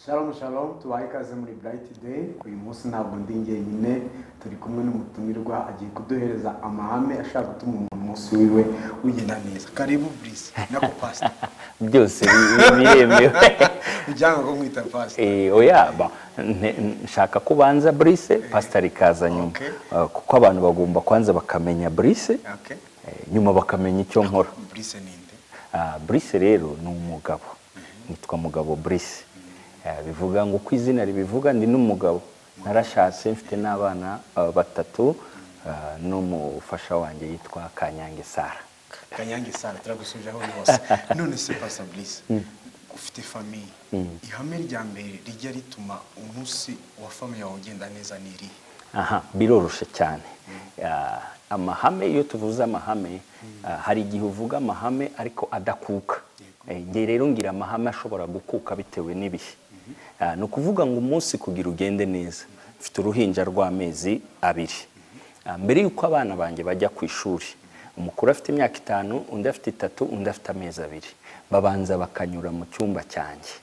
Shalom shalom, tubahe ikaze muri Bright Day. Uyu munsi ntabwo ndi njyenyine, turi kumwe n'umutumirwa agiye kuduhereza amahame ashaka gutuma umuntu umunsi wiwe ugenda neza. Karibu Brice, nako pastor. Byose biremewe. Ujyanga ko mwita pastor. Oya, nshaka kubanza Brice, pastor ikaza nyuma. Kuko abantu bagomba kwanza bakamenya Brice, nyuma bakamenya icyo nkora. Brice ninde? Brice rero ni umugabo. Nitwa Mugabo Brice. Bivuga ngo uko izina ribivuga ndi n'umugabo, narashatse mfite n'abana batatu, n'umufasha wanjye yitwa Kanyange Sara. Kanyange Sara, turagusubije aho uri hose. None se Pastor Brice, ufite famille, ihame rya mbere rijya rituma umunsi wa famille wawe ugenda neza ni irihe? Aha, biroroshe cyane. Amahame, iyo tuvuze amahame, hari igihe uvuga amahame ariko adakuka. Nge rero ngira amahame ashobora gukuka bitewe n'ibihe. Ni ukuvuga ngo umunsi kugira ugende neza, mfite uruhinja rw'amezi 2. Mbere yuko abana banjye bajya ku ishuri, umukuru afite imyaka 5, undi afite 3, undi afite amezi 2, babanza bakanyura mu cyumba cyanjye,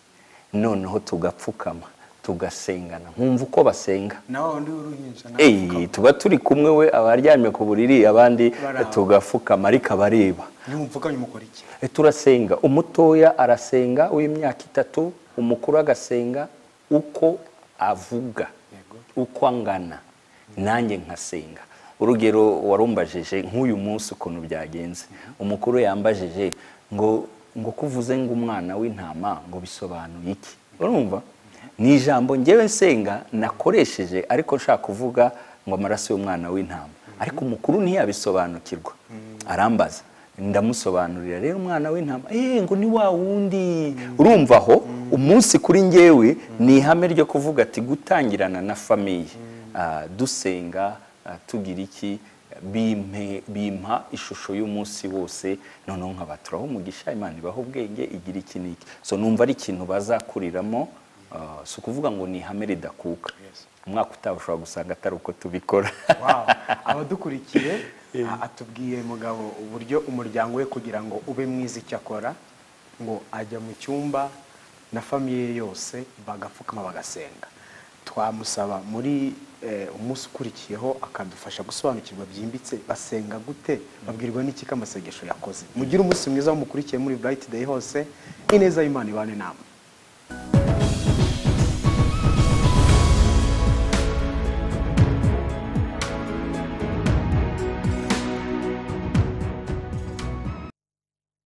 noneho tugapfukama tugasengana, nkumva uko basenga. Nawe undi uruhinja nawe tuba turi kumwe, we abaryamye ku buriri, abandi tugafukama, ariko abareba. Nimupfukamye mukora iki? Turasenga. Umutoya arasenga w'imyaka 3, umukuru agasenga uko avuga, uko angana, nanjye nkasenga. Urugero warumbajije nk'uyu munsi ukuntu byagenze. Umukuru yambajije ngo kuvuze ngo umwana w'intama ngo bisobanuye iki? Urumva? Ni ijambo ngewe nsenga nakoresheje ariko nshaka kuvuga ngo amaraso y'umwana w'intama. Ariko umukuru ntiyabisobanukirwa. Arambaza, ndamusobanurira rero umwana w'intama, ngo ni wa wundi. Urumva aho umunsi kuri ngewe ni ihame ryo kuvuga ati gutangirana na famille, dusenga, tugira iki, bimpa ishusho y'umunsi wose, noneho nkabaturaho umugisha, Imana ibaho ubwenge, igira iki n'iki. So numva ari ikintu bazakuriramo. Si ukuvuga ngo ni ihame ridakuka. Umwaka utaha ushobora gusanga atari uko tubikora. Abadukurikiye atubwiye Mugabo uburyo umuryango we kugira ngo ube mwiza icyo akora, ngo ajya mu cyumba na famille yose bagapfukama bagasenga. Twamusaba muri umunsi ukurikiyeho akadufasha gusobanukirwa byimbitse basenga gute, babwirwa n'iki kamasengesho yakoze. Mugire umunsi mwiza mukurikiye muri Bright Day hose, ineza y'Imana ibane namwe.